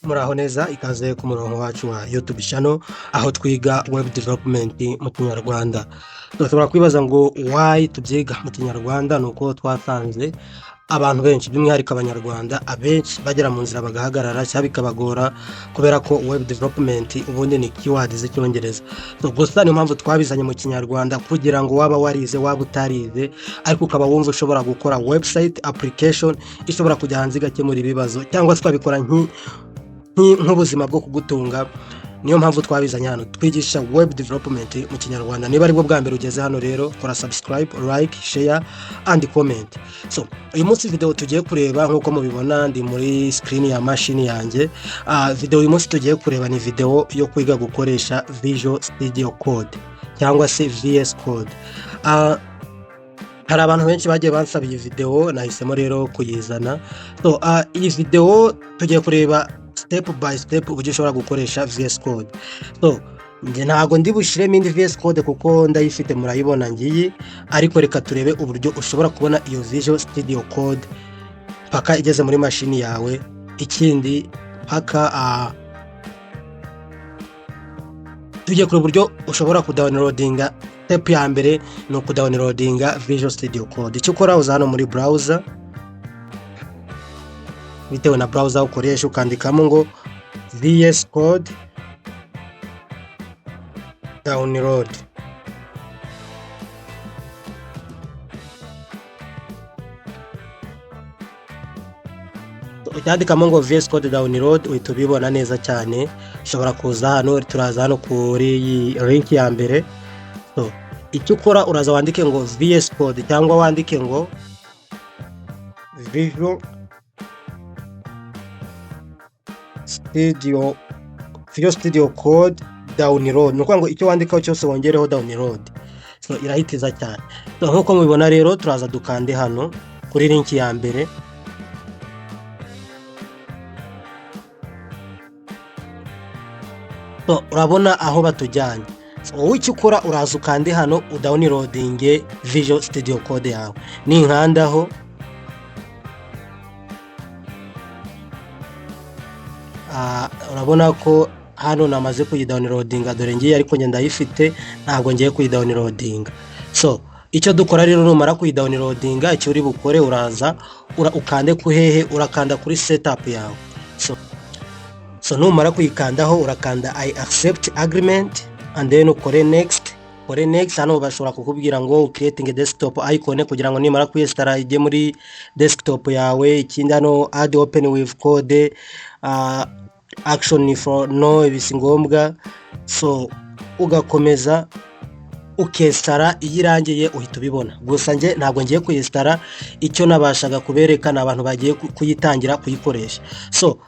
Muraho neza, ikaze ku murongo wacu wa YouTube channel aho twiga web development mu Kinyarwanda. Dushobora kwibaza ngo why tubyiga mu Kinyarwanda? Ni uko twasanze abantu benshi, by'umwihariko Abanyarwanda abenshi, bagera mu nzira bagahagarara cyangwa bikabagora kubera ko web development ubundi ni keyword z'Icyongereza. So, gusa niyo mpamvu twabizanye mu Kinyarwanda kugira ngo waba warize, waba utarize, ariko ukaba wumva ushobora gukora website application ishobora kujya hanze igakemura ibibazo, cyangwa se ukabikora nk'ubuzima bwo kugutunga. Niyo mpamvu twabizanye hano, twigisha web development mu Kinyarwanda. Niba aribwo bwa mbere ugeze hano rero, kora subscribe, like, share and comment. So uyu munsi video tugiye kureba, nk'uko mubibona ndi muri screen ya mashini yanjye. Video uyu munsi tugiye kureba ni video yo kwiga gukoresha Visual Studio Code cyangwa se VS Code. Hari abantu benshi bagiye bansaba iyi video, nahisemo rero kuyizana. So iyi video tugiye kureba step by step uburyo ushobora gukoresha VS Code. So njye ntabwo ndi bushyiremo indi VS Code kuko ndayifite, murayibona ngiyi, ariko reka turebe uburyo ushobora kubona iyo Visual Studio Code paka igeze muri mashini yawe. Ikindi paka tugiye kureba uburyo ushobora kudownloadinga. Step ya mbere ni ukudownloadinga Visual Studio Code. Icyo ukora, uza hano muri browser, bitewe na browser ukoresha, ukandikamo ngo VS Code download. Ucyandikamo ngo VS Code download, uhita ubibona neza cyane. Ushobora kuza hano, turaza hano kuri iyi link ya mbere. So icyo ukora, uraza wandike ngo VS Code cyangwa wandike ngo Visual Studio Code download. Ni ukuvuga ngo icyo wandikaho cyose wongereho download, so irahitiza cyane. So nk'uko mubibona rero, turaza dukande hano kuri link ya mbere. So urabona aho batujyanye. So wowe icyo ukora, uraza ukande hano udownloadinge Visual Studio Code yawe. Ninkandaho, urabona ko hano namaze kuyidownloadinga, dore ngiye, ariko njye ndayifite, ntabwo ngiye kuyidownloadinga. So icyo dukora rero, numara kuyidownloadinga, icyo uri bukore, uraza ukande ku hehe? Urakanda kuri setup yawe. So numara kuyikandaho, urakanda "I accept agreement" and then ukore next, ukore next. Hano bashobora kukubwira ngo creating desktop icon kugira ngo nimara kuyinstalla ijye muri desktop yawe. Ikindi hano, add open with code action for no, ibi si ngombwa. So ugakomeza ukinstalla, iyo irangiye uhita ubibona. Gusa njye ntabwo ngiye kuyinstalla, icyo nabashaga kubereka ni abantu bagiye kuyitangira kuyikoresha. So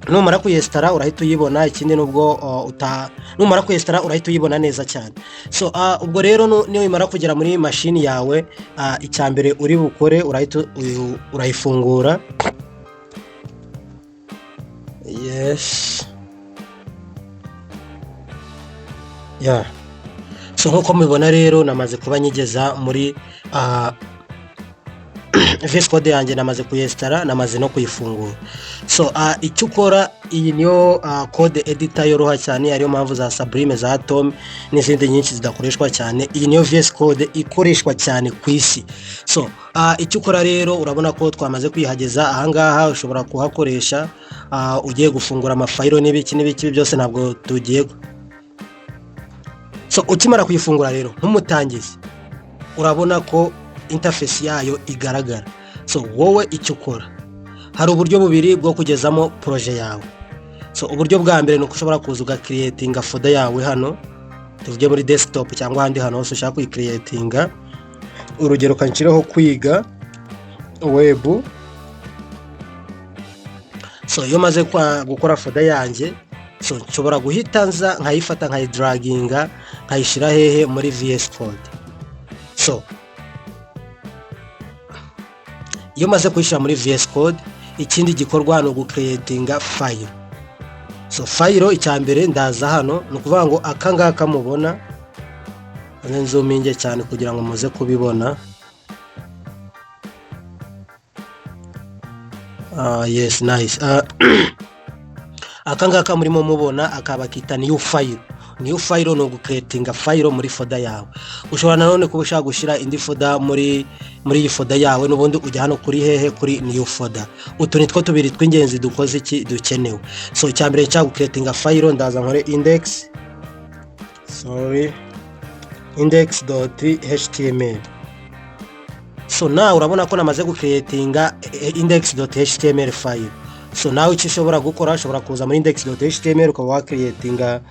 numara kuyinstalla urahita uyibona. Ikindi nubwo uta numara kuyinstalla urahita uyibona neza cyane. So ubwo rero nimara kugera muri mashini yawe, icya mbere uri bukore, urahita urayifungura. Yes, yeah. So nk'uko mubibona rero, namaze kuba nyigeza muri VS Code yanjye, namaze kuyinstalla, namaze no kuyifungura. So icyo ukora, iyi niyo code editor yoroha cyane, ariyo mpamvu za Sublime, za Atom n'izindi nyinshi zidakoreshwa cyane. Iyi niyo VS Code ikoreshwa cyane ku isi. So icyo ukora rero, urabona ko twamaze kwihageza ahangaha. Ushobora kuhakoresha ugiye gufungura amafayiro n'ibiki n'ibiki, byose ntabwo tugiye. So ukimara kuyifungura rero nk'umutangizi, urabona ko interface yayo igaragara. So wowe icyo ukora, hari uburyo bubiri bwo kugezamo projet yawe. So uburyo bwa mbere ni uko ushobora kuza ugacreatinga folder yawe hano, tuvuge muri desktop cyangwa ahandi hantu hose ushaka kuyicreatinga. Urugero, kanshireho kwiga web. So iyo maze gukora folder yanjye, so nshobora guhita nza nkayifata, nkayidraginga, nkayishyira hehe? Muri VS Code. So iyo maze kuyishyira muri VS Code, ikindi gikorwa ni ugucreatinga file. So file, icya mbere ndaza hano, ni ukuvuga ngo aka ngaka mubona, nzoominge cyane kugira ngo muze kubibona. Yes, nice. Aka ngaka murimo mubona aka bakita new file. New file ni ugucreatinga file muri folder yawe. Ushobora nanone kuba ushaka gushyira indi folder muri iyi folder yawe, n'ubundi ujya hano kuri hehe? Kuri new folder. Utu ni two tubiri tw'ingenzi dukoze iki? Dukenewe. So icya mbere, nshaka gucreatinga file, ndaza nkore index, sorry, index.html. So nawe urabona ko namaze gucreatinga index.html file. So nawe icyo ushobora gukora, ushobora kuza muri index.html, ukaba wacreatinga,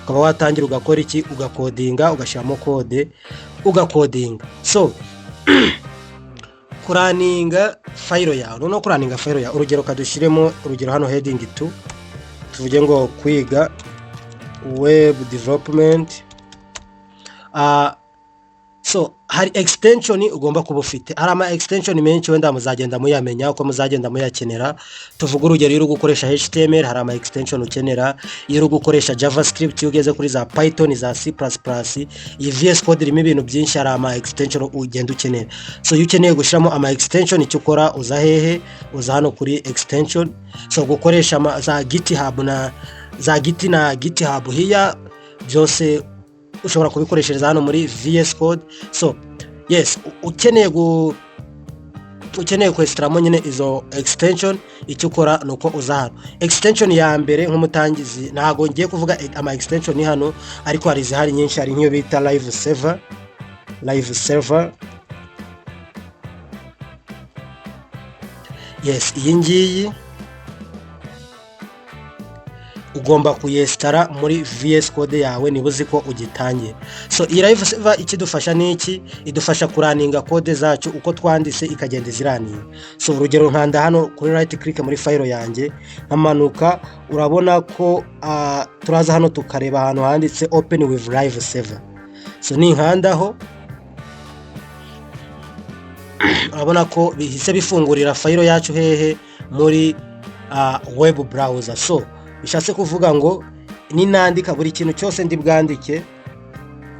ukaba watangira ugakora iki? Ugacodinga, ugashyiramo code, ugacodinga. So kurunninga file yawe, noneho kurunninga file yawe, urugero kadushyiremo urugero hano heading 2, tuvuge ngo kwiga web development. So hari extension ugomba kuba ufite. Hari ama extension menshi, wenda muzagenda muyamenya uko muzagenda muyakenera. Tuvuga urugero, iyo uri gukoresha HTML hari ama extension ukenera, iyo uri gukoresha JavaScript, iyo ugeze kuri za Python, za C++, iyi VS Code irimo ibintu byinshi, hari ama extension ugenda ukenera. So iyo ukeneye gushyiramo ama extension, icyo ukora, uza hehe? Uza hano kuri extension. So gukoresha za GitHub na za Git na GitHub hiya, byose ushobora kubikoreshereza hano muri VS Code. So yes, ukeneye kwinstallamo nyine izo extension, icyo ukora ni uko uza hano. Extension ya mbere nk'umutangizi, ntabwo ngiye kuvuga ama extension hano, ariko hari izihari nyinshi. Hari nk'iyo bita live server. Live server, yes, iyi ngiyi ugomba kuyinstalla muri VS Code yawe niba uzi ko ugitangiye. So iyi live server ikidufasha ni iki? Idufasha kurunninga code zacu uko twanditse, ikagenda izirunninga. So urugero, nkanda hano kuri right click muri file yanjye, nkamanuka, urabona ko turaza hano tukareba ahantu handitse "open with live server". So ninkandaho, urabona ko bihise bifungurira file yacu hehe? Muri web browser. So bishatse kuvuga ngo ninandika buri kintu cyose ndi bwandike,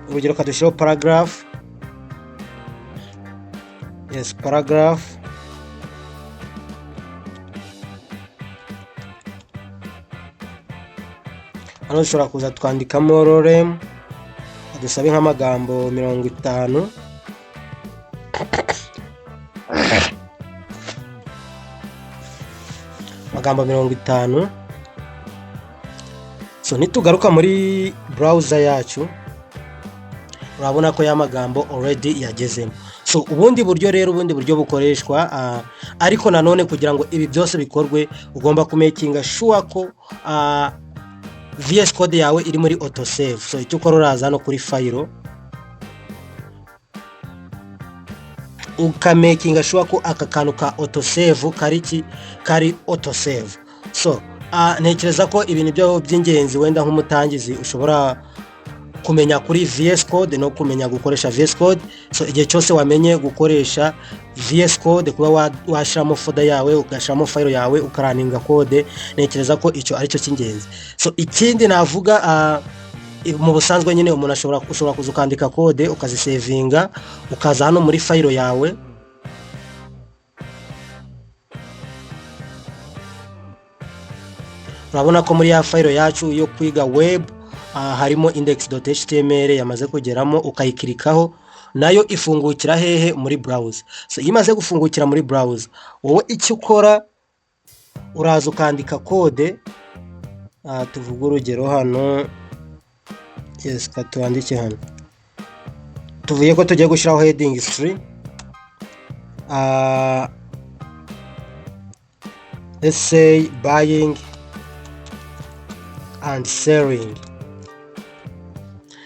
urugero kadushyiraho paragraph, yes, paragraph, hano dushobora kuza twandikamo lorem, adusabe nk'amagambo 50, amagambo 50. So nitugaruka muri browser yacu, urabona ko ya magambo already yagezemo. So ubundi buryo rero, ubundi buryo bukoreshwa, ariko nanone kugira ngo ibi byose bikorwe, ugomba kumakinga sure ko VS Code yawe iri muri autosave. So icyo ukora, uraza hano kuri file, ukamakinga sure ko aka kantu ka autosave kari ki? Kari autosave. So ntekereza ko ibintu byo by'ingenzi wenda nk'umutangizi ushobora kumenya kuri VS Code no kumenya gukoresha VS Code. So igihe cyose wamenye gukoresha VS Code, kuba washyiramo folder yawe, ugashyiramo file yawe, ukarunninga code, ntekereza ko icyo ari cyo cy'ingenzi. So ikindi navuga, mu busanzwe nyine umuntu ashobora, ushobora kuza ukandika code, ukazisavinga, ukaza hano muri file yawe. Urabona ko muri ya file yacu yo kwiga web harimo index.html yamaze kugeramo, ukayiclickaho, nayo ifungukira hehe? Muri browser. So iyo imaze gufungukira muri browser, wowe icyo ukora, uraza ukandika code. Tuvuge urugero hano, yes, tuwandike hano, tuvuye ko tugiye gushyiraho heading 3, let's say buying and selling.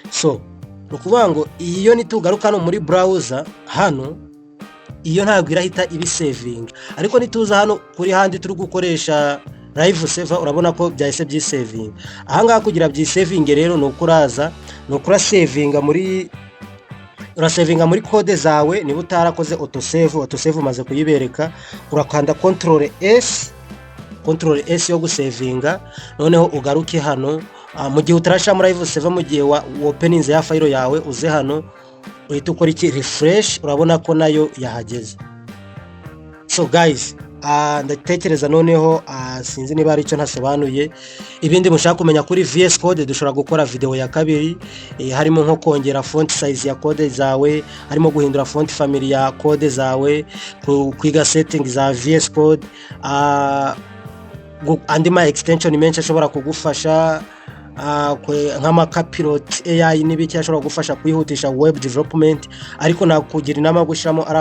So ni ukuvuga ngo iyo nitugaruka hano muri browser hano, iyo ntabwo irahita ibisavinga, ariko nituza hano kuri handi turi gukoresha live server, urabona ko byahise byisavinga ahangaha. Kugira byisavinge rero, ni uko uraza, ni uko urasavinga muri code zawe. Niba utarakoze autosave, autosave umaze kuyibereka, urakanda control S, control S yo gusavinga, noneho ugaruke hano. Mu gihe utarashyira muri live server, mu gihe wopeninze ya file yawe, uze hano uhita ukora iki? Refresh. Urabona ko nayo yahageze. So guys Ndatekereza noneho, sinzi niba hari icyo ntasobanuye. Ibindi mushaka kumenya kuri VS Code, dushobora gukora video ya kabiri, harimo nko kongera font size ya code zawe, harimo guhindura font family ya code zawe, kwiga setting za VS Code, andi ma extension menshi ashobora kugufasha, nk'ama Copilot AI n'ibiki ashobora gufasha kwihutisha web development. Ariko nakugira inama yo gushyiramo ari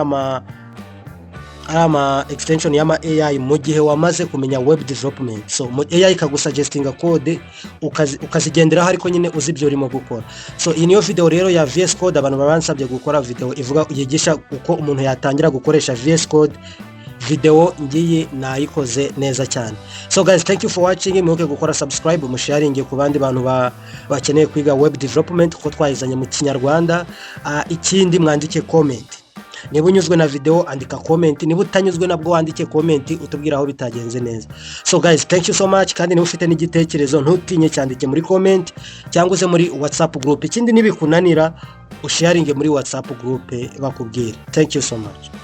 ama extension y'ama AI mu gihe wamaze kumenya web development. So mu AI ikagusuggestinga code ukazigenderaho, ariko nyine uzi ibyo urimo gukora. So iyi niyo video rero ya VS Code. Abantu babansabye gukora video ivuga, yigisha uko umuntu yatangira gukoresha VS Code. Video ngiyi nayikoze neza cyane. So guys, thank you for watching. Mwibuke gukora subscribe, musharinge ku bandi bantu bakeneye kwiga web development kuko twayizanye mu Kinyarwanda. Ikindi mwandike comment. Niba unyuzwe na video, andika comment. Niba utanyuzwe nabwo, wandike comment utubwira aho bitagenze neza. So guys, thank you so much. Kandi niba ufite n'igitekerezo, ntutinye, cyandike muri comment cyangwa se muri WhatsApp group. Ikindi, nibikunanira usharinge muri WhatsApp group bakubwire. Thank you so much.